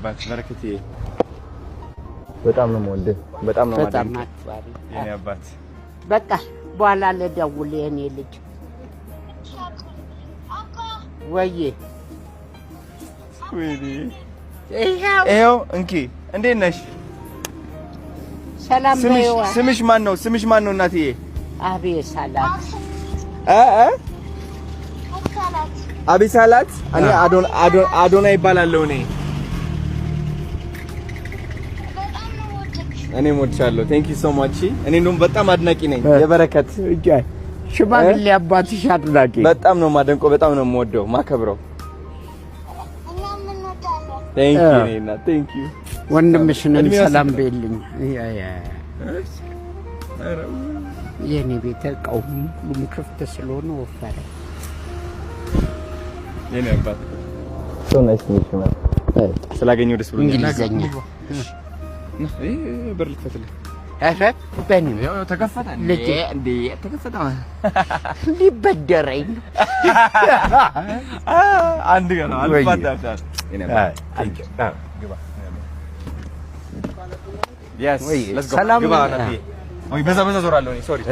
አባት በረከቴ፣ በጣም ነው የምወድህ፣ በጣም ነው በጣም የማደንቅህ አክባሪ። የኔ አባት። በቃ በኋላ ልደውል የኔ ልጅ። ወዬ። ወይኔ! ይኸው። ይኸው እንኪ። እንዴት ነሽ? ሰላም ስምሽ በይዋ። ስምሽ ማን ነው? ስምሽ ማን ነው እናትዬ? አቤት ሰላም። እ እ አቢሳላት። እኔ አዶና ይባላለሁ። እኔም እወድሻለሁ። Thank you so much። እኔ እንደውም በጣም አድናቂ ነኝ የበረከት። ሽማግሌ አባትሽ አድናቂ። በጣም ነው የማደንቀው፣ በጣም ነው የምወደው ማከብረው። Thank you የኔ እናት፣ thank you። ወንድምሽንም እድሜዋ ሰላም ስንት ነው? በይልኝ። የኔ ቤት እቃው ሁሉም ክፍት ስለሆነ ወፈረ። የኔ አባት፣ so nice to meet you, man። ስላገኘሁ ደስ ብሎኛል። እንግሊዘኛ። በር ልክፈትልህ። ኧረ በኔ ያው ተከፈተ። ልጄ። እንዴ፣ ተከፈተ። ሊበደረኝ ነው። አንድ ገና አልፋታም። የኔ አባት፣ thank you። ግባ። Yes, let's go። ሰላም ግባ ነው። እናትዬ። ወይ በዛ በዛ ዞራለሁ እኔ፣ sorry።